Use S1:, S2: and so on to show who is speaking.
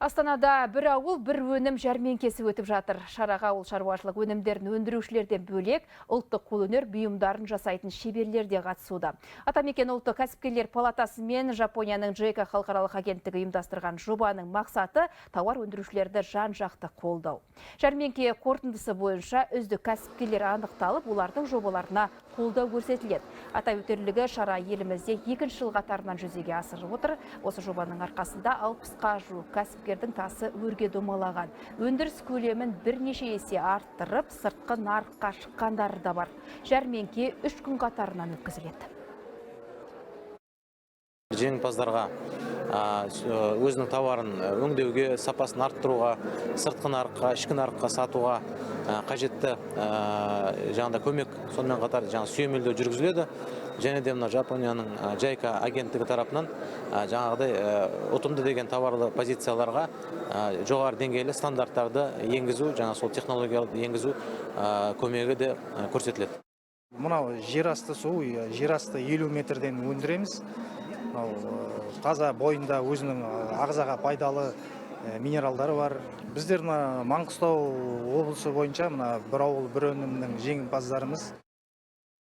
S1: Астанада «Бір ауыл, бір өнім» жәрмеңкесі өтіп жатыр. Шараға ауыл шаруашылық өнімдерін өндірушілерден бөлек, ұлттық қолөнер бұйымдарын жасайтын шеберлер де қатысуда. Атамекен ұлттық кәсіпкерлер палатасы мен Жапонияның JICA халықаралық агенттігі ұйымдастырған жобаның мақсаты – тауар өндірушілерді жан-жақты қолдау. Жәрмеңке қорытындысы бойынша үздік кәсіпкерлер анықталып, олардың жобаларына қолдау көрсетіледі. Атап өтерлігі, шара елімізде екінші жыл қатарынан жүзеге асырылып отыр. Осы жобаның арқасында 60-қа жуық кәсіпкердің тасы өрге домалаған. Өндіріс көлемін бірнеше есе арттырып, сыртқы нарыққа шыққандары да бар. Жәрмеңке 3 күн қатарынан өткізіледі.
S2: Жеңімпаздарға өзінің тауарын өңдеуге, сапасын арттыруға, сыртқы нарыққа, ішкі нарыққа сатуға қажетті жаңағыдай көмек, сонымен қатар жаңа сүйемелдеу жүргізіледі. Және де мына Жапонияның JICA агенттігі тарапынан жаңағыдай ұтымды деген товарлы позицияларға жоғары деңгейлі стандарттарды енгізу, жаңа сол технологияларды енгізу көмегі де көрсетіледі.
S3: Мынау жер асты суы, жер асты 50 метрден өндіреміз. Мынау таза, бойында өзінің ағзаға пайдалы минералдары бар. Біздер мына Маңғыстау облысы бойынша мына «Бір ауыл, бір өнімнің» жеңімпаздарымыз.